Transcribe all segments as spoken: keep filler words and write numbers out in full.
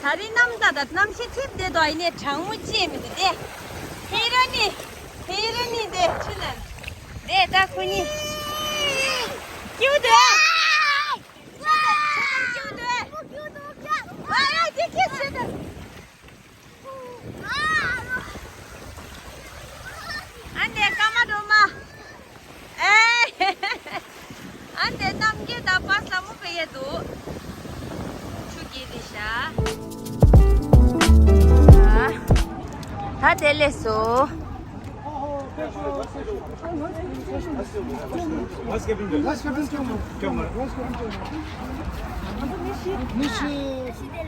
ད་རིང་གནམ་ས་དང་གནམ་གཤིས་ཐིབས་བསྡད་འདུག་ཡིན་ནའི་གྲང་མོ་ཅི་ཡང་མི་འདུག་སྟེ། ཧེ་ར་ནི། ཧེ་ར་ནི་དེ་ཆུ་ལ། དེ་ད་ཁོ་གཉིས། སྐྱིད་འདུག་ཁྱོད་ཚོ་སྐྱིད་འདུག་ཨ་ཡ་ཅི་ཁྱེད་ཚོ། ཨ་འདས་ཀ་མ་འགྲོ་མ། ཨེ། ཨ་འདས་གཏམ་རྒྱུད་དང་པ་སླ་མོ་བེ་ཡ་འདུག་ཆུ་རྒྱས་དེ་ཤ། ད་དེ་ལས་སོ།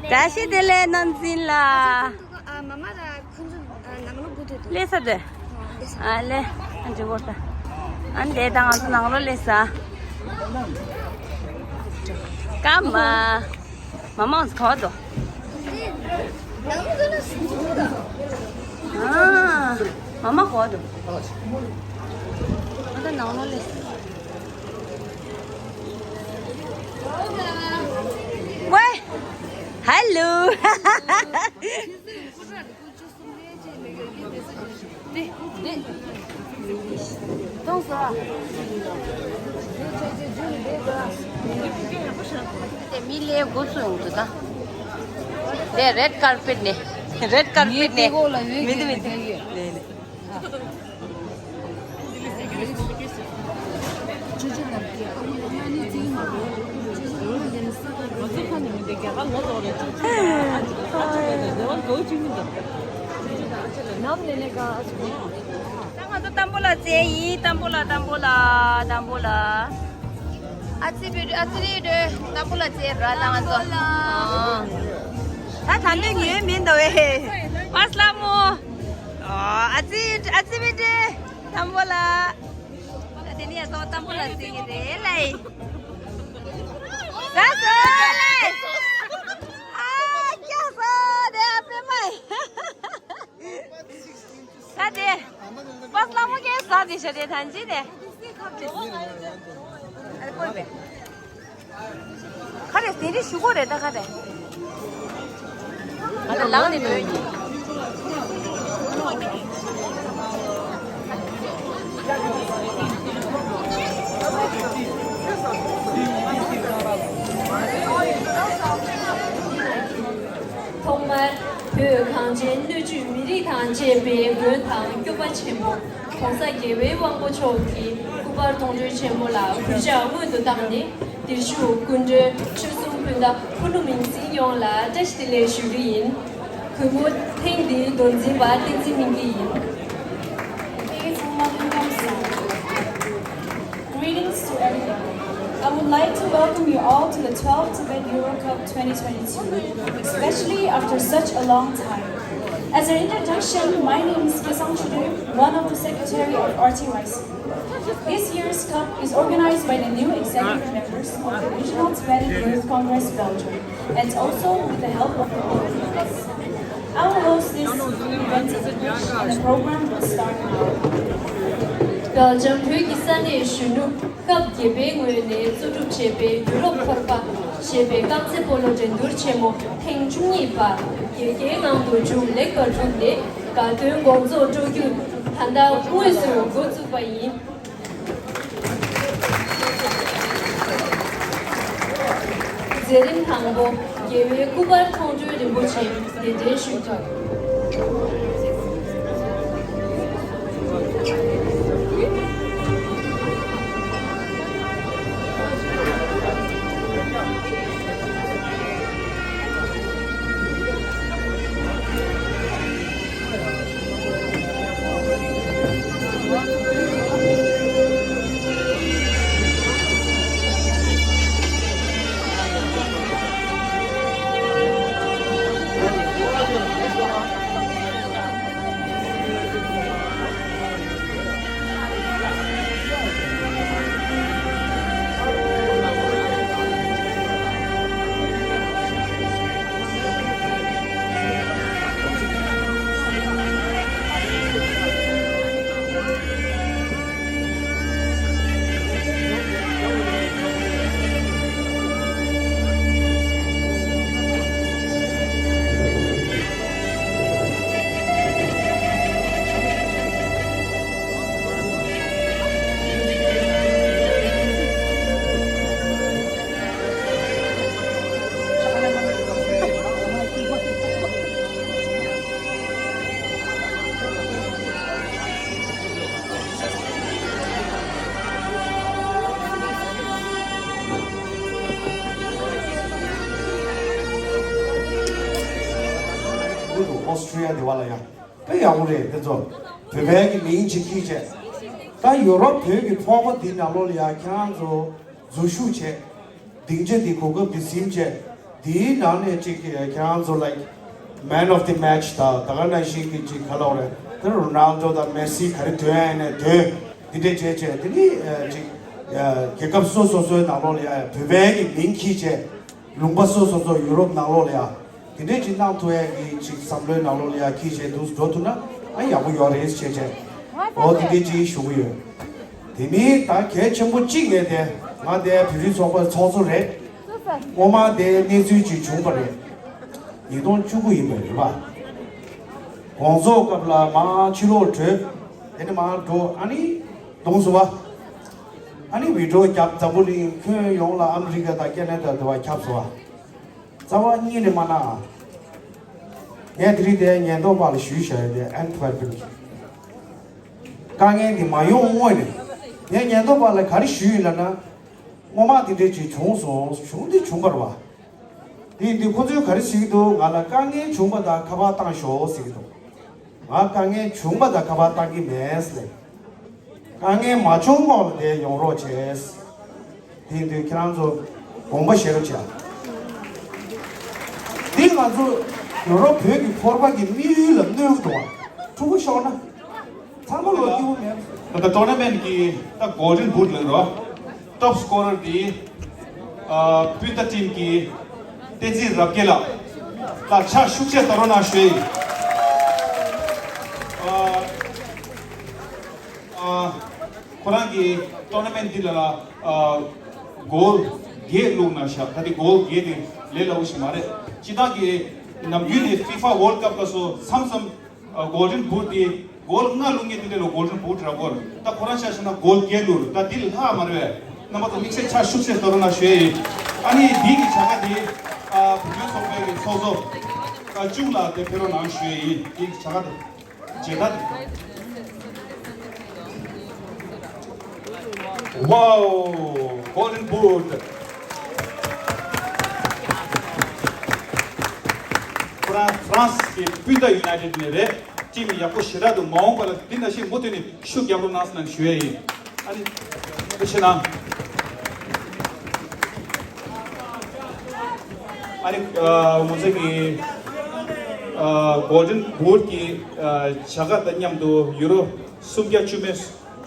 བཀྲ་ཤིས་བདེ་ལེགས་ནང་འཛིན་ལ། ཨ་མ་མ་ར་ཁོང་ཚོ་ཨ་ནང་ལོགས་སྒུག་ཐུབ་འདུག་ལས་ས་དེ། ཨ་ལས། ཨ་འདྲི་གོ་ད། ཨ་འདྲེ་ད་ང་ཚོ་ནང་ལོགས་ལས་ས། ཀ་མ། མ་མ་ཚོ་ག་བ་དོ། ཨ། མ་མ་ག་བ་དོ། ང་ཚོ་ནང་ལོགས་ལས་ས། ཝེ། ཧེ་ལོ། དེ་མི་ལས་འགོ་ཚུགས་ཡོང་དུ་ད། དེ་རེད་ཀར་པེཊ་ནས། རེད་ཀར་པེཊ་ནས། མི་དུ་མི་དུ། ད་ང་ཚོ་ཏམ་བུ་ལ་རྩེ་ཡིན། ཏམ་བུ་ལ་ཏམ་བུ་ལ་ཏམ་བུ་ལ། ཨ་ཙི་བི་ཨ་ཙི་རི་ཏམ་བུ་ལ་རྩེ་ར་ལ་ང་ཚོ། ད་ད་འདི་ཉོས་མིན་འདུག་བས། པ་སླ་མོ། ཨ་ཙི་ཨ་ཙི་བི་ཏམ་བུ་ལ། ད་དེ་ནས་ཡ་ཏོ་ཏམ་བུ་ལ་རྩེ་གི་རེད་ལའི། ཟ་སོ་ལའི། ཨ་ཀྱ་སོ་དེ་ཨ་པེ་མའི། ད་དེ། པ་སླ་མོ་ཁའི་ཟ་དེ་ཤ་དེ་ཐན་ཅི་དེ། ཨ་ལེ་ཀོ་བེ། ཁ་རེ་དེ་རིང་ཞུ་གོ་རེད་ད་ཁ་རེ། ཁ་རེ་ལངས་ནས་འགྲོ་ཡིན། ཐོག་མར་བོད་གངས་ཅན་སྣོད་བཅུད་མི་རིགས་དང་བཅས་པའི་མགོན་དང་སྐྱོབ་པ་ཆེན་པོ་༸གོང་ས་༸རྒྱལ་བའི་དབང་པོ་མཆོག་གི་སྐུ་པར་མཐོང་གྲོལ་ཆེན་མོ་ལ་གུས་ཕྱག་སྔོན་དུ་བཏང་ནས། དེ་བཞུགས་སྐུ་མགྲོན་ཆོལ་གསུམ་སྤུན་ཟླ་ཕུ་ནུ་མིང་སྲིང་ཡོངས་ལ་བཀྲ་ཤིས་བདེ་ལེགས་ཞུ་རྒྱུ་ཡིན། གུས་མོ་ཐེངས་འདིའི་མདོ་འཛིན་པ་བསྟན་འཛིན་སྨིན་སྐྱིད་ཡིན། Greetings to everyone. I would like to welcome you all to the twelfth Tibet Euro Cup twenty twenty-two, especially after such a long time. As an introduction, my name is Kesang Chudu, one of the secretary of R T Y C. This year's cup is organized by the new executive members of the Regional Tibetan Youth Congress Belgium and also with the help of the Olympics. I will host this event in English and the program will start now. སྦེལ་ཇམ་བོད་ཀྱི་ས་གནས་གཞོན་ནུ་སྐབས་བརྒྱད་པའི་ངོས་ནས་གཙོ་སྒྲུབ་བྱས་པའི་ཡུ་རོབ་ཚོར་བ་ཞེས་པའི་རྐང་རྩེད་སྤོ་ལོ་འགྲན་བསྡུར་ཆེན་མོ་ཐེངས་བཅུ་གཉིས་པ་རྒྱལ་ཁའི་ངང་དུ་མཇུག་ལེགས་པར་གྲུབ་ནས་དགའ་སྟོན་དགོང་ཚོགས་སྤྲོ་རྒྱུར་ད་ལྟ་དངོས་སུ་འགོ་བཙུགས་པ་ཡིན། མཛད་རིམ་དང་པོ་རྒྱལ་བའི་སྐུ་པར་མཐོང་གྲོལ་རིན་པོ་ཆེ་གདན་འདྲེན་ཞུས་ཐོག་ཨོ་སི་ཊི་རི་ཡ་དེ་བ་ལ་ཡ་དཔེ་ཡག་པོ་རེད། དེ་ཚོ་བོད་པའི་གི་མིང་ཅིག་ཁྱེར་བྱས། ད་ཡུ་རོབ་བོད་ཀྱི་ཚོགས་པ་འདི་ནང་ལོགས་ལ་ཡ་ཁྱེད་རང་ཚོ་འཛུལ་ཞུགས་བྱས། སྡིངས་ཆ་འདི་གོ་སྐབས་འདི་ཟིན་བྱས། འདིའི་ནང་ནས་ཅིག་ཁྱེད་རང་ཚོ་like man of the match ད་ད་ག་ནང་བཞིན་གྱི་ཅིག་ག་ལབ་རེད། དེ་རོ་ནལ་ཌོ་དང་མེ་སི་ག་རེ་འདོན་ཡ་ནས་འདོན། འདི་འདྲས་བྱས་བྱས་དེ་ནི་ཅིག་རྒྱལ་ཁབ་སོ་སོ་སོའི་ནང་ལོགས་ལ་ཡ་བོད་པའི་གི་མིང་ཁྱེར་བྱས། ལུང་པ་སོ་སོ་སོ་ཡུ་རོབ་ནང་ལོགས་ལ་ཡ་དེ་འདྲས་ཅིག་གནང་ཐུབ་ཡ་གི་ཅིག་བསམ་བློའི་ནང་ལོགས་ལ་ཡ་ཁྱེར་བྱས་འདུག་འགྲོ་ཐུབ་ན་ཨ་ཡག་པོ་ཡོད་རེད་བྱས་བྱས། འོ་དེ་འདྲས་ཅིག་ཞུ་གི་ཡོད། དེ་མིན་ད་གལ་ཆེན་པོ་གཅིག་ངས་དེ་ང་དེ་བོད་རིགས་ཚོགས་པའི་ཚོགས་གཙོ་རེད། སྔོན་མ་དེ་གནས་ཚུལ་ཅིག་བྱུང་བ་རེད། ཉིས་སྟོང་བཅུ་དགུ་ཡིན་པ་རེད་པ། དགོང་ཚོགས་སྐབས་ལ་མར་ཕྱི་ལོགས་བྲོས། དེ་ནས་མར་འགྲོ། ཨ་ནི་གདོང་བསུ་བ། ཨ་ནི་བི་ཌི་ཡོ་བརྒྱབ། འཛམ་བུ་གླིང་ཁྱོན་ཡོངས་ལ་ཨ་མི་རི་ཀ་དང་ཁེ་ན་ཌ་དེ་བ་ཁྱབ་སོང་བ། རྩ་བ་ཉིད་ནས་མ་གནང་ཨ། ངས་དེ་རིང་དེ་ཉེན་རྟོག་པ་ལ་ཞུས་བཞག་ཡོད། དེ་ཨན་ཊི་ཝར་པན་གྱི་དཀའ་ངལ་འདི་མ་ཡོང་སྔོན་ནས་ངས་ཉེན་རྟོག་པ་ལ་ག་རེ་ཞུས་ཡིན་ལབ་ན། སྔོན་མ་དེ་འདྲས་ཅིག་བྱུང་སོང་། བྱུང་དེ་བྱུང་བ་རེད་པ། དེ་ཡིན་དུས་ཁོ་ཚོས་ག་རེ་ཟེར་གྱི་འདུག་ང་ལ་དཀའ་ངལ་བྱུང་པ་དང་ཁ་པར་བཏང་ཤོག་ཟེར་གྱི་འདུག་ང་དཀའ་ངལ་བྱུང་པ་དང་ཁ་པར་བཏང་གི་མེད་ཟེར། དཀའ་ངལ་མ་བྱུང་གོང་ལ་དེ་ཡོང་རོགས་བྱས། དེ་ཡིན་དུས་ཁྱེད་རང་ཚོ་དགོངས་པ་བཞེས་རོགས་བྱས། འདི་ང་ཚོ་ཡུ་རོབ་བོད་ཀྱི་ཚོགས་པ་གི་དམིགས་ཡུལ་ལ་གནོད་གི་འདུག་བ། ཕྲུ་གུ་ཤོར་ན། ཚང་མ་ལོ་སྐྱིད་པོ་མེད། ད་ལྟ་ཊོར་ན་མེན་ཊི་གི་ད་གོལ་ཌན་བུ་ཊི་ལབ་རོ། ཊོབ་སི་ཀོ་རར་དེ་ཨ་སྤུན་ཟླ་ཊིམ་གི་བསྟན་འཛིན་རབ་རྒྱས་ལགས་ལ་ཕྱག་ཤུགས་ཆེ་གཏོང་རོགས་གནང་ཞུ་ཡི། ཨ་ཨ་ཁོ་རང་གི་ཊོར་ན་མེན་ཊི་འདི་ལ་ལ་ཨ་གོལ་བརྒྱད་བླུགས་གནང་ཤག་ད་དེ་གོལ་བརྒྱད་དེ་ལས་སླ་པོ་ཞིག་མ་རེད། སྤྱིར་བཏང་གི་ནམ་རྒྱུན་དེ་ཕི་ཕ་ཝོལ་ཌི་ཀབ་ལ་སོགས་མཚམས་མཚམས། ཨ་གོལ་ཌན་བུ་ཊི་དེ་གོལ་ལྔ་བླུགས་མཁན་དེ་འདྲ་ལ་གོལ་ཌན་བུ་ཊི་ར་གོལ། ད་ཁོ་རང་ཆ་བཞག་ན་གོལ་བརྒྱད་བླུགས་རེད། ད་འདི་ལྷག་མ་རེད་པས། རྣམ་པ་ཚོ་དམིགས་བསལ་ཕྱག་ཤུགས་ཆེ་གཏོང་རོགས་གནང་ཞུ་ཡི། ཨ་ནི་འདི་གི་བྱ་དགའ་དེ་ཨ་བུ་བོའི་ཚོགས་པའི་གི་ཚོགས་གཙོ་ཨ་ཅུང་ལགས་དེ་ཕེབས་རོགས་གནང་ཞུ་ཡི། འདི་གི་བྱ་དགའ་དེ་མཇལ་དར། Wow! Golden Boot! ཁོ་རང་ཧྥ་རན་སི་གི་སྤུན་ཟླ་ཡུ་ནའི་ཊེཌ་ནས་རེད། ཊིམ་ཡག་པོ་ཞེ་དྲག་འདུག་མ་འོངས་པ་ལ་འདི་ནང་བཞིན་མུ་མཐུད་ནས་ཤུགས་རྒྱག་རོགས་གནང་ཟེར་ནས་ཞུ་ཡས་ཡིན། ཨ་ནི་ཐུགས་རྗེ་གནང་། ཨ་ནི་ཨ་ང་ཚོ་གི་ཨ་གོལ་ཌན་བུ་ཊི་གི་ཨ་བྱ་དགའ་དང་མཉམ་དུ་ཡུ་རོ་སུམ་བརྒྱ་བཅུ་མེད་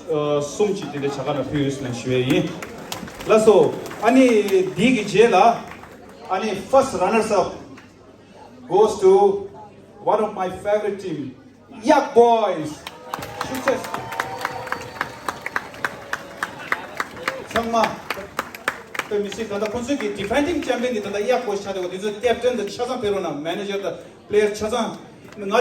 ཨ་གསུམ་གྱི་དེ་འདྲའི་བྱ་དགའ་ལ་ཕུལ་ཡོད་ཟེར་ནས་ཞུ་ཡས་ཡིན། ལགས་སོ། ཨ་ནི་འདི་གི་རྗེས་ལ་ཨ་ནི་first runners up goes to one of my favorite team, Yak Boys. ཤུགས་ཆེ། ཚང་མ་དཔེ་མི་སྲིད། ད་ལྟ་ཁོང་ཚོའི་གི་defending champion གི་ད་ལྟ་Yak Boys ཆགས་བསྡད་པ་འདི་ཚོའི་ཀེབ་ཊེན་དང་ཆ་ཚང་ཕེབས་རོགས་གནང་། མེ་ནེ་ཇར་དང་པི་ལེ་ཡར་ཆ་ཚང་། ང་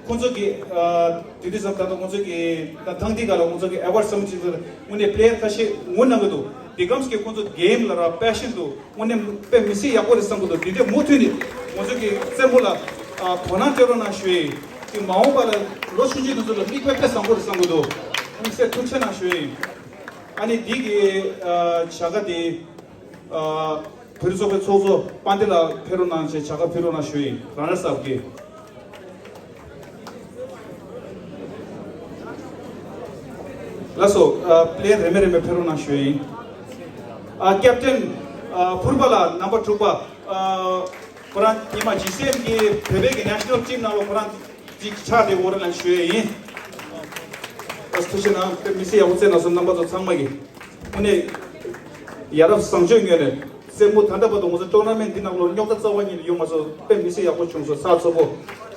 ཁོང་ཚོ་གི་ཨ་དེ་དུས་ཙམ་ད་ལྟ་ཁོང་ཚོ་གི་ད་ཐེངས་འདི་ག་ལ་ཁོང་ཚོ་གི་ཨེ་ཝོཌ་སམ་ཅིག་ལ་དངོས་གནས་པི་ལེ་ཡར་ཁ་ཤས་ངོ་གནང་གི་འདུག་དེ་གམ་སྐད་ཁོང་ཚོ་གེམ་ལ་ར་པེ་ཤན་འདུག་དངོས་གནས་དཔེ་མི་སྲིད་ཡག་པོ་རེད་བསམ་གི་འདུག་དེ་འདྲས་མུ་མཐུད་ནས་ང་ཚོ་གི་རྩེད་མོ་ལ་ཨ་དོ་སྣང་སྤྲད་རོགས་གནང་ཞུ་ཡི། དེ་མ་འོངས་པ་ལ་ལོ་ཆུང་ཆུང་དེ་ཚོ་ལ་མིག་དཔེ་དཔེ་བཟང་པོ་རེད་བསམ་གི་འདུག་དམིགས་བསལ་ཐུགས་རྗེ་གནང་ཞུ་ཡི། ཨ་ནི་འདི་གི་ཨ་བྱ་དགའ་དེ་ཨ་བོད་རིགས་ཚོགས་པའི་ཚོགས་གཙོ་དཔལ་ལྡན་ལགས་ཕེབས་རོགས་གནང་བྱས་བྱ་དགའ་ཕུལ་རོགས་གནང་ཞུ་ཡི། རང་རེ་ཟབ་གི། ལགས་སོ། ཨ་པི་ལེ་ཡར་རེ་མེ་རེ་མེ་ཕེབས་རོགས་གནང་ཞུ་ཡིན། ཨ་ཀེབ་ཊེན་ཨ་ཕུར་པ་ལགས་རྣམ་པ་དྲུག་པ། ཨ་ཁོ་རང་ཉི་མ་ཇི་སི་ཨེམ་གི་བོད་པའི་གི་ནེ་ཤ་ནལ་ཊིམ་ནང་ལ་ཁོ་རང་ཅིག་ཆགས་ཏེ་འོ་རེ་ལ་ཞུ་ཡས་ཡིན། ཨ་ཐུགས་རྗེ་གནང་། དཔེ་མི་སྲིད་ཡག་པོ་རྩེད་གནང་སོང་རྣམ་པ་ཚོ་ཚང་མ་གི། དངོས་གནས་ཡ་རབས་བཟང་སྤྱོད་ངོས་ནས་རྩེད་མོ་ད་ལྟ་བར་དུ་ང་ཚོ་ཊོར་ན་མེན་ཊི་འདི་ནང་ལོགས་རྙོག་དྲ་རྩ་བ་ཉིད་ནས་ཡོང་མ་སོང་། དཔེ་མི་སྲིད་ཡག་པོ་བྱུང་སོང་། ཚགས་ཚུད་པོ།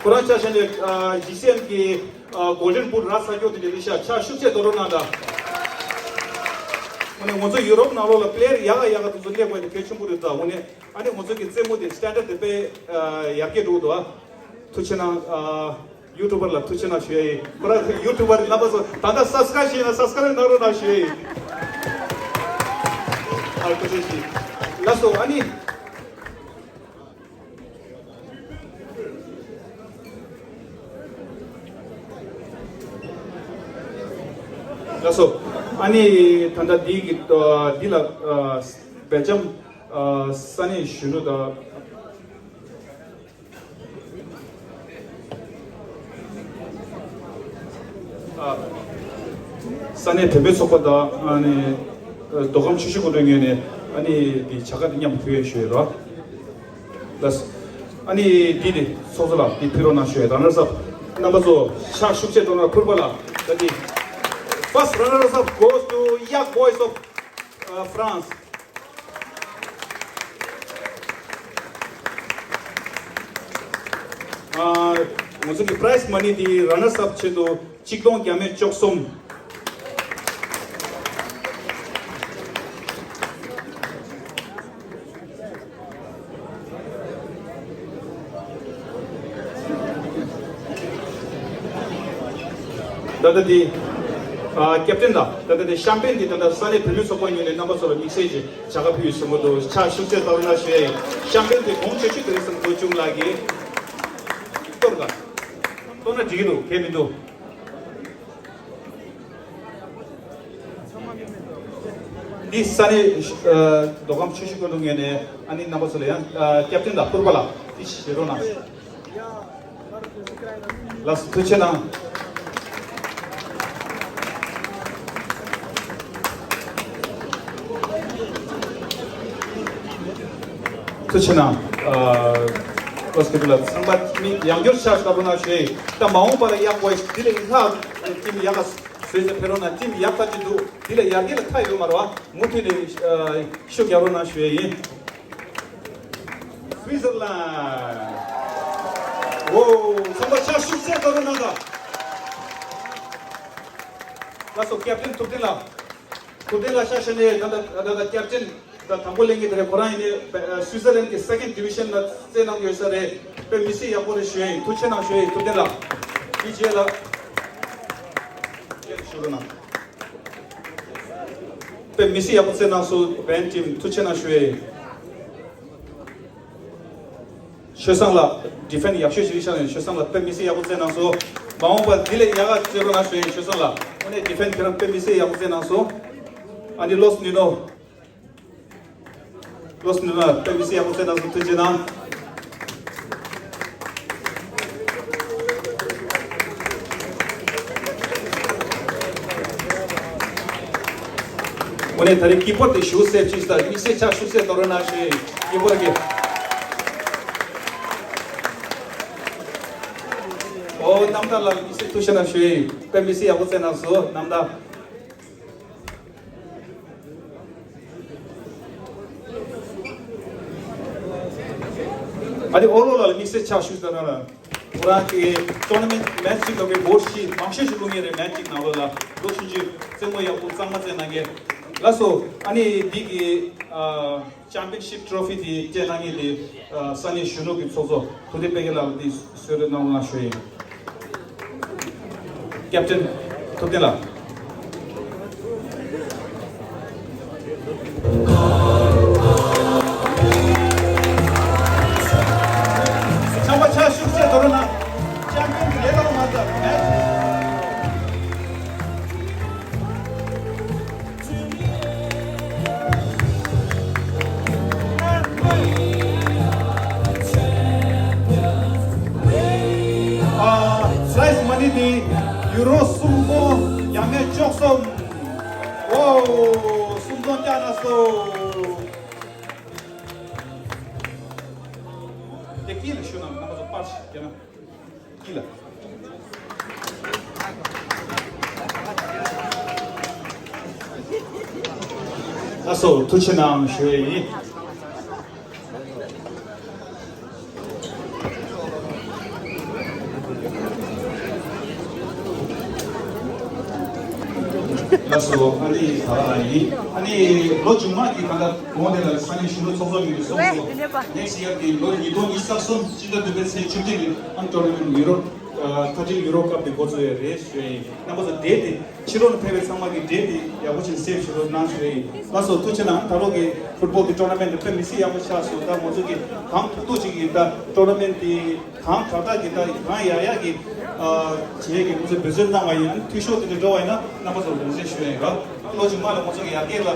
ཁོ་རང་ཆ་བཞག་ནས་ཨ་ཇི་སི་ཨེམ་གི་ཨ་གོལ་ཌན་བུཊ་རག་ཚར་ཀྱོག་དེ་འདྲ་རེད་ཤག་ཕྱག་ཤུགས་ཆེ་གཏོང་རོགས་གནང་དང་། དངོས་གནས་ང་ཚོ་ཡུ་རོབ་ནང་ལོགས་ལ་པི་ལེ་ཡར་ཡག་ག་ཡག་ག་དེ་ཚོ་སླེབས་དགོས་དེ་གལ་ཆེན་པོ་རེད། ད་དངོས་གནས་ཨ་ནི་ང་ཚོ་གི་རྩེད་མོ་དེ་སི་ཊན་ཌར་ཌི་དེ་དཔེ་ཨ་ཡར་རྒྱས་འགྲོ་གི་འདུག་ཨ་ཐུགས་རྗེ་གནང་། ཨ་ཡུ་ཊུ་བར་ལ་ཐུགས་རྗེ་གནང་ཞུ་ཡ་ཡིན། ཁོ་རང་ཡུ་ཊུ་བར་རྣམ་པ་ཚོ་ད་ལྟ་སབ་སི་ཀ་རེབ་བྱས་ན་སབ་སི་ཀ་རེབ་གནང་རོགས་གནང་ཞུ་ཡ་ཡིན། ཨ་ཐུགས་རྗེ་ཆེ། ལགས་སོ། ཨ་ནི། ལགས་སོ། ཨ་ནི་ད་ལྟ་འདི་གི་ཨ་འདི་ལ་ཨ་སྦེལ་ཇམ་ཨ་ས་གནས་གཞོན་ནུ་དང་། ས་གནས་བོད་མི་ཚོགས་པ་དང་ཨ་ནི་མདོ་ཁམས་ཆུ་བཞི་སྒང་དྲུག་ངོས་ནས་ཨ་ནི་འདི་བྱ་དགའ་འདི་མཉམ་དུ་ཕུལ་ཡས་ཞུ་ཡས་རོགས། ལགས། ཨ་ནི་འདི་ནི་ཚོགས་གཙོ་ལགས་འདི་ཕུལ་རོགས་གནང་ཞུ་ཡས། Runners up རྣམ་པ་ཚོ་ཕྱག་ཤུགས་ཆེ་གཏོང་རོགས། ཕུར་པ་ལགས་ད་འདི། First runners up goes to Yak Boys of uh, France. ཨ། ང་ཚོ་གི་prize money འདི་runners up ཆེད་དུ་གཅིག་སྟོང་བརྒྱ་མེད་བཅུ་གསུམ། ད་ལྟ་འདི། ཨ། captain ལགས། ད་ལྟ་འདི་ཤམ་པེན་འདི་ད་ལྟ་ས་གནས་བོད་མི་ཚོགས་པ་ངོས་ནས་རྣམ་པ་ཚོ་ལ་དམིགས་བསལ་གྱི་བྱ་དགའ་ཕུལ་ཡོད་གསུང་གི་འདུག་ཕྱག་ཤུགས་ཆེ་གཏོང་རོགས་གནང་ཞུ་ཡས་ཡིན། ཤམ་པེན་འདི་གོང་ཆེ་ཤོས་དེ་རེད་གསུང་གི་འདུག་ཅུང་ལགས་ཀྱིས། གཏོར་ག་གཏོར་ན་འགྲིག་གི་འདུག་གལ་མི་འདུག་འདི་ས་གནས་ཨ་མདོ་ཁམས་ཆུ་བཞི་སྒང་དྲུག་ངོས་ནས་ཨ་ནི་རྣམ་པ་ཚོ་ལ་ཡང་ཨ་captain ལགས་ཕུར་པ་ལགས་འདི་བཞེས་རོགས་གནང་། ལགས་སོ་ཐུགས་རྗེ་གནང་། ཐུགས་རྗེ་གནང་། ཨ། ལགས་སོ་ལགས་ཚང་མ་མི་ཡང་བསྐྱར་ཕྱག་བཞག་རོགས་གནང་ཞུ་ཡས་ཡིན། ད་མ་འོངས་པ་ལ་ཡག་པོ་འདི་ལས་ལྷག་team ཡག་ག་བཟོས་ཏེ་ཕེབས་རོགས་གནང་། team ཡག་ཐག་ཆོད་འདུག་འདི་ལས་ཡར་རྒྱས་ལ་མཐའ་ཡོད་མ་རེད་བ། མུ་མཐུད་ནས་ཨ་ཤུགས་རྒྱག་རོགས་གནང་ཞུ་ཡས་ཡིན། སུའི་ཙར་ལན། འོ། ཚང་མ་ཕྱག་ཤུགས་ཆེ་གཏོང་རོགས་གནང་དང་། ལགས་སོ་captain ཐུབ་བསྟན་ལགས། ཐུབ་བསྟན་ལགས་ཤག་ཤ་ནས་ད་ལྟ་ད་ལྟ་captain ད་དང་པོ་ལེན་གྱི་དེ་རེད། ཁོ་རང་ཡིན་ནའི་སུའི་ཙར་ལན་གྱི་second division ལ་རྩེད་གནང་གི་ཡོད་ས་རེད། དཔེ་མི་སྲིད་ཡག་པོ་རེད་ཞུ་ཡས་ཡིན། ཐུགས་རྗེ་གནང་ཞུ་ཡས་ཡིན། ཐུབ་བསྟན་ལགས། དེ་རྗེས་ལ་ཞུ་རོགས་གནང་། དཔེ་མི་སྲིད་ཡག་པོ་རྩེད་གནང་སོང་། བན་team ཐུགས་རྗེ་གནང་ཞུ་ཡས་ཡིན། ཆོས་བཟང་ལགས་defend ཡག་ཤོས་ཤིག་ཤག་ནས། ཆོས་བཟང་ལགས་དཔེ་མི་སྲིད་ཡག་པོ་རྩེད་གནང་སོང་། མ་འོངས་པར་འདི་ལས་ཡག་ག་རྩེད་རོགས་གནང་ཞུ་ཡས་ཡིན། ཆོས་བཟང་ལགས་དངོས་གནས་defend ཁྱེད་རང་དཔེ་མི་སྲིད་ཡག་པོ་རྩེད་གནང་སོང་། ཨ་ནི་ལོས་ནི་ནོ། ལོས་ནི་ནོ་དཔེ་མི་སྲིད་ཡག་པོ་རྩེད་གནང་སོང་། ཐུགས་རྗེ་གནང་། དངོས་གནས་ད་རེས་ཀི་པར་དེ་ཞུ་སེབ་ཅིག་ད་དམིགས་བསལ་ཕྱག་ཤུགས་ཆེ་གཏོང་རོགས་གནང་ཞུ་ཡས་ཡིན། ཀི་པར་གྱིས། ཨོ་རྣམ་དག་ལགས་དམིགས་བསལ་ཐུགས་རྗེ་གནང་ཞུ་ཡས་ཡིན། དཔེ་མི་སྲིད་ཡག་པོ་རྩེད་གནང་སོང་རྣམ་དག། ཨ་ནི་ཨོ་ལོ་ལགས་ལ་དམིགས་བསལ་ཕྱག་ཞུ་ཟེར་ན་ལ། ཁོ་རང་གི་tournament match གཅིག་ལ་བའི་vote ཞིག་མང་ཤོས་ཤིག་བླུགས་མཁན་རེད། match གཅིག་ནང་ལོགས་ལ་ལོ་ཆུང་ཆུང་རྩེད་མོ་ཡག་པོ་གཙང་མ་རྩེད་གནང་མཁན། ལགས་སོ། ཨ་ནི་འདི་གི་ཨ་championship trophy དེ་སྤྲད་གནང་མཁན་དེ་ཨ་ས་གནས་གཞོན་ནུ་གི་ཚོགས་གཙོ་ཐུབ་བསྟན་དཔལ་རྒྱལ་ལགས་ལ་དེ་གསོལ་རས་གནང་རོགས་གནང་ཞུ་ཡས་ཡིན། Captain ཐུབ་བསྟན་ལགས། ཚང་མ་ཕྱག་ཤུགས་ཆེ་གཏོང་རོགས་གནང་། Champion ལས་དང་མ་འདྲ་མེད། ཨ། prize money དེ་ཡུ་རོ་སུམ་སྟོང་ཡང་མེད་བཅུ་གསུམ། ཝའོ། སུམ་སྟོང་བཀྱག་ན་སོ། དེ་དཀྱིལ་ལ་ཞུ་ན་རྣམ་པ་ཚོ་པར་ཞིག་རྒྱབ་ན། དཀྱིལ་ལ། ལགས་སོ། ཐུགས་རྗེ་གནང་ཞུ་ཡས་ཡིན། ལགས་སོ། ཨ་ནི་ད་ཡིན། ཨ་ནི་ལོ་རྗེས་མ་གི་ད་ལྟ་གོང་དེ་ལ་ས་གནས་གཞོན་ནུ་ཚོགས་གཙོ་གི་གསུངས་སོང་། next year གི་ལོ་ཉིས་སྟོང་ཉི་ཤུ་རྩ་གསུམ་སྤྱི་ཟླ་བདུན་པའི་ཚེས་བཅུ་བདུན་ཉིན་ཨ་tournament Europe ཨ་ཐ་ཅིག་ཡུ་རོབ་ཀབ་དེ་འགོ་བཙུགས་ཡས་རེད་ཞུ་ཡས་ཡིན། རྣམ་པ་ཚོ་འབྲེལ་དེ་ཕྱི་ལོགས་ནས་ཕེབས་པའི་ཚང་མ་གི་འབྲེལ་དེ་ཡག་པོ་ཅིག་སེབ་ཞུ་རོགས་གནང་ཞུ་ཡས་ཡིན། ལགས་སོ། ཐུགས་རྗེ་གནང་། ད་ལོ་གི་ཕུཊ་བོལ་གི་ཊོར་ན་མེན་ཊི་དཔེ་མི་སྲིད་ཡག་པོ་ཆགས་སོང་། ད་ང་ཚོ་གི་གང་ཐུབ་ཐུབ་ཅིག་གིས་ད་ཊོར་ན་མེན་ཊི་དེ་གང་དྲག་དྲག་གི་ད་གང་ཡག་ཡག་གི་ཨ་བྱེད་ཀྱི་ང་ཚོ་འབད་བརྩོན་གནང་བ་ཡིན། འཐུས་ཤོར་དེ་འདྲ་འགྲོ་བ་ཡིན་ན་རྣམ་པ་ཚོར་ངོས་འཛིན་ཞུ་ཡས་ཡིན་ར། ལོ་རྗེས་མ་ལ་ང་ཚོ་གི་ཡར་རྒྱས་ལ་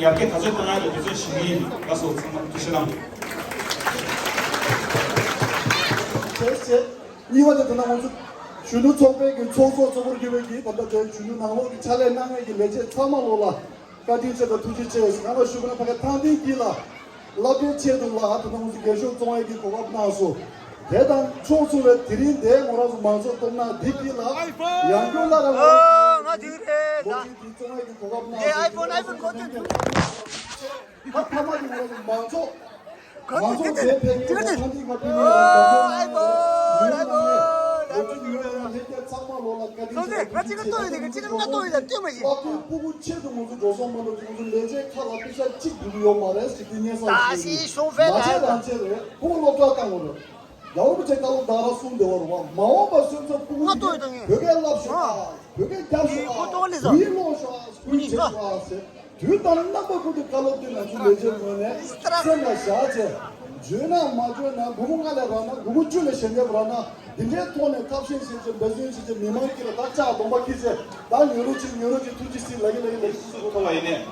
ཡར་རྒྱས་ག་ཚོད་གཏང་ཡག་ལ་འབད་བརྩོན་ཞུ་གི་ཡིན། ལགས་སོ། ཚང་མ་ཐུགས་རྗེ་གནང་། བྱས་བྱས། གཉིས་པ་དེ་ད་ལྟ་ང་ཚོ་ གཞོན་ནུ་ཚོགས་པའི་གི་ཚོགས་གཙོ་གཙོ་བོར་གྱུར་པའི་གི་ད་ལྟ་དེ་གཞོན་ནུ་ནང་ལོགས་ཀྱི་ཕྱག་ལས་གནང་མཁན་གྱི་ལས་བྱེད་ཚང་མ་ལོག་ལ་བཀའ་དྲིན་ཆེ་དང་ཐུགས་རྗེ་ཆེ་ཞེས་གང་ལ་ཞུ་དགོས་ན། ཕ་གི་ཐང་ཐིང་གི་ལ་བསླབ་གྲྭའི་ཆེད་དུ་ལ་ད་ལྟ་ང་ཚོ་རྒས་གཤོག་བཙོང་ཡས་ཀྱི་གོ་སྐབས་གནང་སོང་། དེ་དང་ཕྱོགས་མཚུངས་པའི་དེ་རིང་འདིར་ང་རང་ཚོ་མང་ཚོགས་སྟོབས་ན་འདི་གི་ལ་ཡང་སྐྱོན་ལ་ར་ང་ང་དེ་རེད་ད། ལོ་རྒྱུས་འདི་བཙོང་ཡས་ཀྱི་གོ་སྐབས་གནང་སོང་། དེ་iPhone iPhone གོ་ཐོས་ཐུབ། ད་ཐ་མ་དེ་ང་རང་ཚོ་མང་ཚོགས། ཁ་ང་ཚོ་ཚོ་དེ་དེ་ཕན་ཡོན་དེ་ལ་ཚ་འདི་ང་ཕན་ཡོན་ཨོ་ཨའི་བོ་ཨའི་བོ་ཨའི་བོ་ལོ་རྒྱུས་ཡོད་ན་ལྷན་རྒྱས་ཚང་མ་ལོ་ལ་བཀའ་དྲིན་ཆེ། ང་གཅིག་ག་ལྟོས་ཡོད་དེ་གཅིག་ག་ལྟོས་ཡོད་ལ་ལྟོས་མ་ཤེས། ལྟོས་མ་ཤེས། ཕྲུ་གུ་ཆེད་དུ་ང་ཚོ་འགྲོ་སོང་མ་གཏོགས་ང་ཚོ་ལས་བྱེད་ཁ་ལ་པེ་ས་གཅིག་བསྡུ་གི་ཡོད་མ་རེད་ཟེར་དེ་སྙན་སེང་ཞུ། ད་ཤི་ཤོ་ཧྥེ་མ་ལ་བྱས་རང་བྱས་རེད། ཕྲུ་གུ་སློབ་གྲྭ་བཏང་དགོས་རེད། ཡ་བོ་བྱས་བཀའ་སློབ་ད་ར་གསུང་བདེ་བ་རུ་བ་མ་འོངས་པ་སོན་ཚོ་ཕྲུ་གུ་ང་ལྟོས་ཡོད་ད་ངས་བོད་སྐད་བསླབ་ཤོག་ཨ། བོད་སྐད་རྒྱབ་ཤོག་ཨ། ཁོ་ཏོག་ལི་ས་ཁུལ་ལོག་ཤོག་ཨ། ཁུལ་ཆེ་ཤོག་ཨ་ཟེར། དུས་དང་རྣམ་པ་ཀུན་ཏུ་བཀའ་སློབ་དེ་ང་ཚོའི་ལས་བྱེད་ངོས་ནས་སེམས་ལ་བཞག་བྱས། འཇོན་ན་མ་འཇོན་ན་སྒོར་མོ་ལྔ་ལས་རག་ན་སྒོར་མོ་བཅུ་ལས་ཞལ་འདེབས་རག་ན་འདི་འདྲའི་ཐོག་ནས་ཐབས་ཤེས་བྱས་བྱས་འབད་བརྩོན་བྱས་བྱས་མི་མང་གི་ལ་ད་ལྕགས་གདོང་པ་འཁྱེར་བྱས་ད་ཉོ་རོགས་བྱེད་ཉོ་རོགས་བྱེད་ཐུགས་རྗེ་གཟིགས་ལ་གི་ལ་གི་ལ་གི་སུ་སུ་ཐོབ་པ་ཡིན་ནས།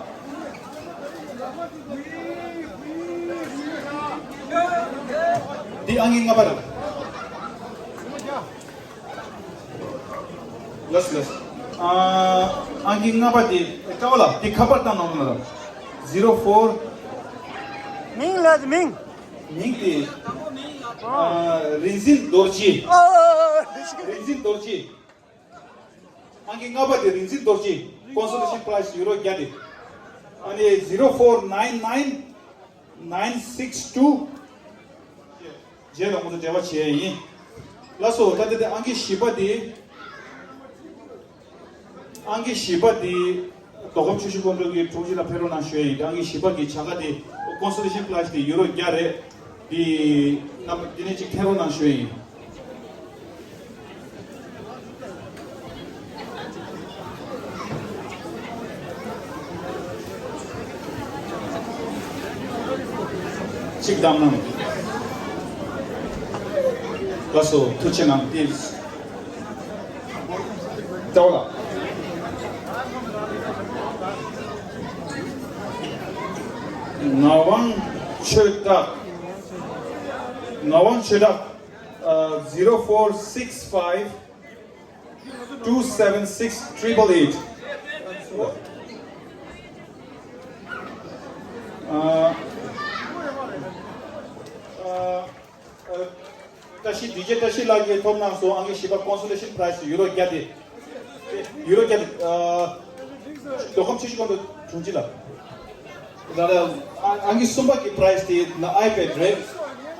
འདི་ཨང་ཀི་ལྔ་པ་རེད། ལགས་ལགས། ཨ་ཨང་ཀི་ལྔ་པ་དེ་ཀྲ་བ་ལ་དེ་ཁ་པར་བཏང་གནང་ལ། zero four། མིང་ལ་མིང་། མིང་དེ་ཨ་རིན་འཛིན་རྡོ་རྗེ། ཨ་རིན་འཛིན་རྡོ་རྗེ། ཨང་ཀི་ལྔ་པ་དེ་རིན་འཛིན་རྡོ་རྗེ། Consolation prize ཡུ་རོ་བརྒྱ་དེ། ཨ་ནི་zero four nine nine nine six two། རྗེས་ལ་ང་ཚོ་འབྲེལ་བ་བྱེད་ཡ་ཡིན། ལགས་སོ། ད་ལྟ་དེ་ཨང་ཀི་བཞི་པ་དེ། ཨང་ཀི་བཞི་པ་དེ་མདོ་ཁམས་ཆུ་བཞི་སྒང་དྲུག་གི་དྲུང་ཆེ་ལ་ཕེབས་རོགས་གནང་ཞུ་ཡ་ཡིན། དེ་ཨང་ཀི་བཞི་པ་གི་བྱ་དགའ་དེ་Consolation prize དེ་ཡུ་རོ་བརྒྱ་རེད། དེ་རྣམ་པ་དེ་ནས་ཅིག་ཕེབས་རོགས་གནང་ཞུ་ཡ་ཡིན། གཅིག་བདམས་གནང་། ལགས་སོ། ཐུགས་རྗེ་གནང་། ཏིལ་ལྟ་བ་ལ། ངག་དབང་ཆོས་གྲགས། ངག་དབང་ཆོས་གྲགས། ཨ། zero four six five two seven six triple eight། ཨ། ཨ། བཀྲ་ཤིས། ཌི་ཇེ་བཀྲ་ཤིས་ལགས་ཀྱིས་ཐོབ་གནང་སོང་། ཨང་ཀི་བཞི་པ་Consolation prize ཡུ་རོ་བརྒྱ་དེ། ཡུ་རོ་བརྒྱ་དེ། ཨ། མདོ་ཁམས་ཆུ་བཞི་སྒང་དྲུག་དྲུང་ཆེ་ལགས། ད་ལྟ་ཨང་ཀི་གསུམ་པ་གི་prize དེ་ན་iPad རེད།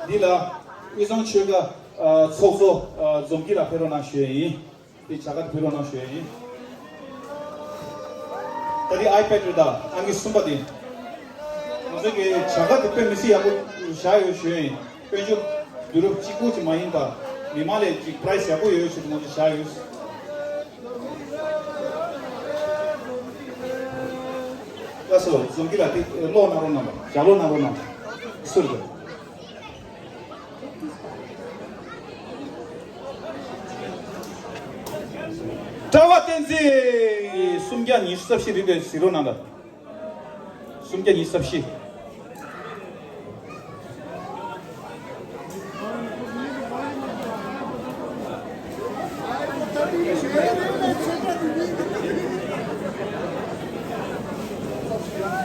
འདི་ལ་དབུས་གཙང་ཆོལ་ཁ་ཚོགས་གཙོ་འཛོམས་སྐྱིད་ལགས་ཕེབས་རོགས་གནང་ཞུ་ཡ་ཡིན། དེ་བྱ་དགའ་དེ་ཕུལ་རོགས་གནང་ཞུ་ཡ་ཡིན། ད་དེ་iPad རེད་ད། ཨང་ཀི་གསུམ་པ་དེ། ང་ཚོ་གི་བྱ་དགའ་དེ་དཔེ་མི་སྲིད་ཡག་པོ་བཞག་ཡོད་ཞུ་ཡ་ཡིན། དཔལ་འབྱོར་བསྡུ་རུབ་གཅིག་པུ་ཅིག་མ་ཡིན་པ། མི་མང་ལ་ཅིག་prize ཡག་པོ་ཡོད་ཡོད་ཞུ་དེ་ང་ཚོ་བཞག་ཡོད། ལགས་སོ། འཛོམས་སྐྱིད་ལགས་དེ་ཀློག་གནང་རོགས་གནང་། ལྗགས་ཀློག་གནང་རོགས་གནང་། སུ་རེད། གྲྭ་པ་བསྟན་འཛིན། སུམ་བརྒྱ་ཉི་ཤུ་རྩ་བཞི་རེད་པས། གཟིགས་རོགས་གནང་དང་། སུམ་བརྒྱ་ཉི་ཤུ་རྩ་བཞི།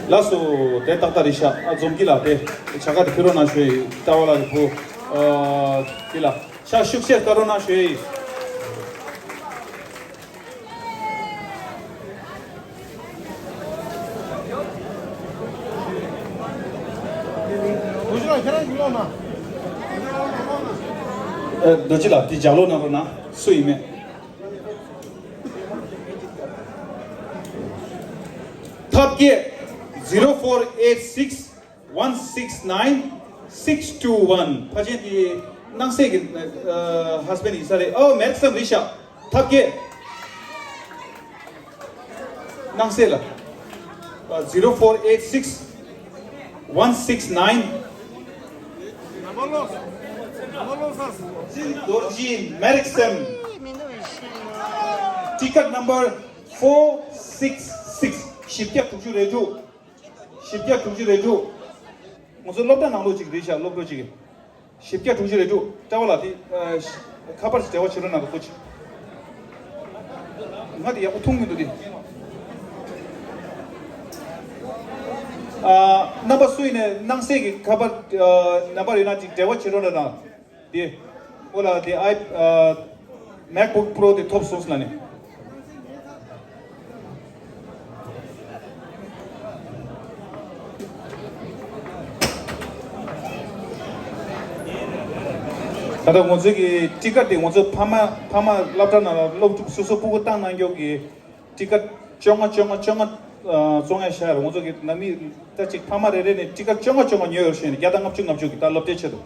ལགས་སོ། དེ་ཏག་ཏག་རེད་ཤག་ཨ། འཛོམས་སྐྱིད་ལགས་དེ་བྱ་དགའ་དེ་ཕུལ་རོགས་གནང་ཞུ་ཡ་ཡིན། ལྟ་བ་ལ་རེ་ཕུ། ཨ། དེ་ལ་ཕྱག་ཤུགས་ཆེར་སྟོན་རོགས་གནང་ཞུ་ཡ་ཡིན། རྡོ་རྗེ་ལགས་ཁྱེད་རང་གིས་ཀློག་གནང་། ཨ། རྡོ་རྗེ་ལགས་དེ་ལྗགས་ཀློག་གནང་རོགས་གནང་། སུ་ཡིན་མེད། ཐབས་མཁས། zero four eight six one six nine six two one། ཕལ་ཆེར་དེ་སྣང་སྲིད་ཀྱི་ཨ་husband ཡིན་ས་རེད། ཨོ། མེར་སམ་རེད་ཤག་ཐབས་མཁས། སྣང་སྲིད་ལ། ཨ། zero four eight six one six nine། རྡོ་རྗེ་མེར་སམ། Ticket number four six six། བཞི་བརྒྱ་དྲུག་ཅུ་རེ་དྲུག་བཞི་བརྒྱ་དྲུག་ཅུ་རེ་དྲུག་ང་ཚོ་སློབ་གྲྭ་ནང་ལོགས་ཅིག་རེད་ཤག་སློབ་གྲྭ་ཅིག་བཞི་བརྒྱ་དྲུག་ཅུ་རེ་དྲུག་ཀྲ་བ་ལགས་དེ། ཨ། ཁ་པར་ཞིག་འབྲེལ་བ་བྱེད་རོགས་གནང་དང་། སྐུ་མཁྱེན། ང་དེ་ཡག་པོ་མཐོང་མི་འདུག་དེ། ཨ། རྣམ་པ་སུ་ཡིན་ནས་སྣང་གསལ་གྱི་ཁ་པར། ཨ། ནམ་བར་ཡོད་ན་ཅིག་འབྲེལ་བ་བྱེད་རོགས་གནང་། དེ། ཨོ་ལ་དེ་ཨའི། ཨ། MacBook Pro དེ་ཐོབ་སོང་ལབ་ནས། ད་ལྟ་ང་ཚོའི་གི་ཊི་ཀེཊ་དེ་ང་ཚོ་ཕ་མ་ཕ་མ་སློབ་གྲྭ་ནང་ལ་སློབ་ཕྲུག་སོ་སོ་སྤུ་གུ་བཏང་གནང་མགྱོགས་ཀྱི་ཊི་ཀེཊ་བཅོ་ལྔ་བཅོ་ལྔ་བཅོ་ལྔ་བཙོང་ཡ་ཤར། ང་ཚོ་གི་ནང་མི་ད་ཅིག་ཕ་མ་རེ་རེ་ནས་ཊི་ཀེཊ་བཅོ་ལྔ་བཅོ་ལྔ་ཉོས་ཡོད་ཤེས་ནས་བརྒྱ་དང་ལྔ་བཅུ་ལྔ་བཅུ་གི་ད་སློབ་གྲྭའི་ཆེད་དུ།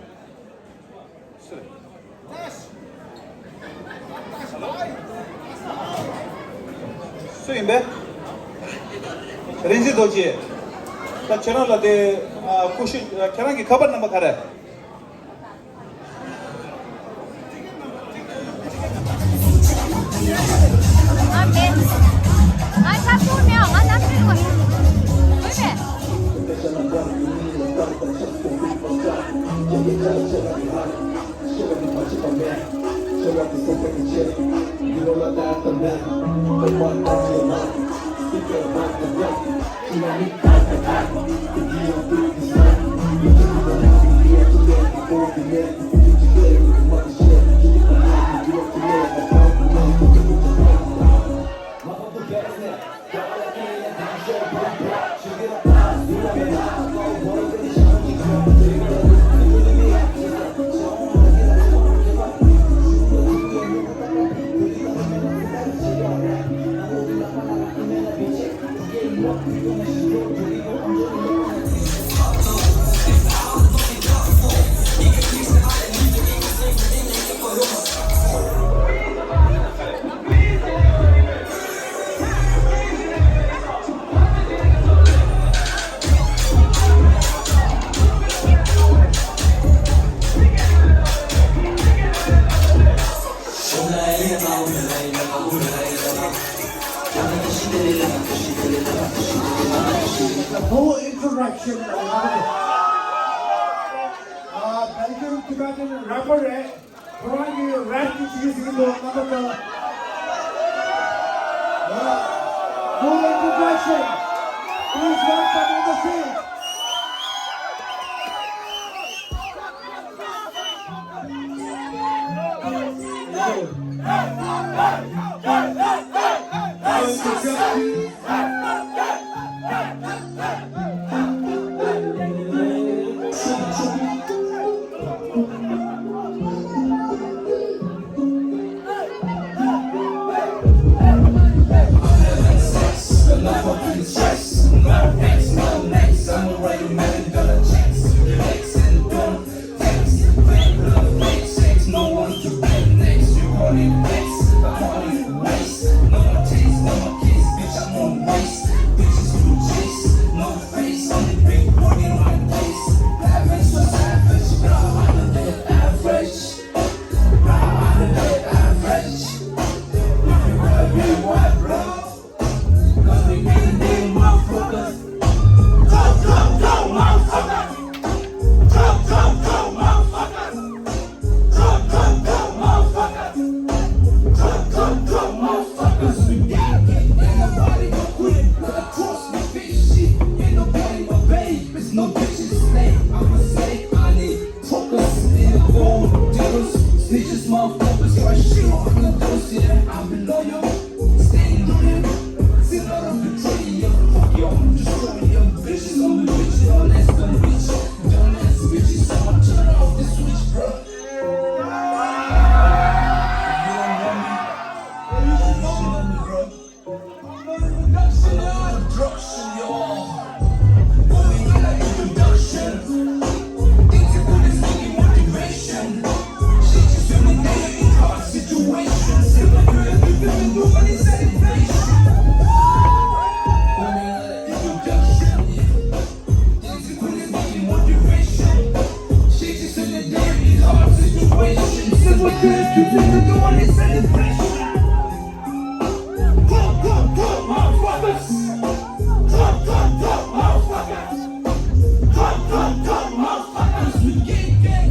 སུ་ཡིན་པས། རིན་ཆེན་རྡོ་རྗེ། ད་ཁྱེད་རང་ལ་དེ། ཨ། ཀུ་ཤུ། ཨ། ཁྱེད་རང་གི་ཁ་པར་རྣམ་པ་ག་རེ། ང་མེད། ང་ས་ཁུག་མེད། ང་ནམ་ཕེབས་དགོས། དགོས་པས། No introduction. Uh, Belgian Tibetan rapper, eh? ཁོ་རང་གི་རེབ་ཀྱི་ཅིག་ཟིན་འདུག་ང་ཚོ་དང་། No introduction. Please welcome on the stage. Snitches, motherfuckers, try shit on the doors, yeah, I've been loyal. Staying loyal. Seen a lot of betrayal. Fuck you, I'm destroying. Bitches on the bitches, don't ask them bitch. Don't ask bitches, I'ma turn off the switch, bro. You don't know me. You should know me, bro. Introduction, y'all. Going in an introduction. Things you couldn't see motivation. She just in a hard situation. Similar to a different global celebration. Going in an introduction, yeah. Things you couldn't see motivation. She just in a very hard situation. Similar to a different global celebration. Come, come, come, motherfuckers. Come, come, come, motherfuckers. Come, come, come, motherfuckers. We gang, gang.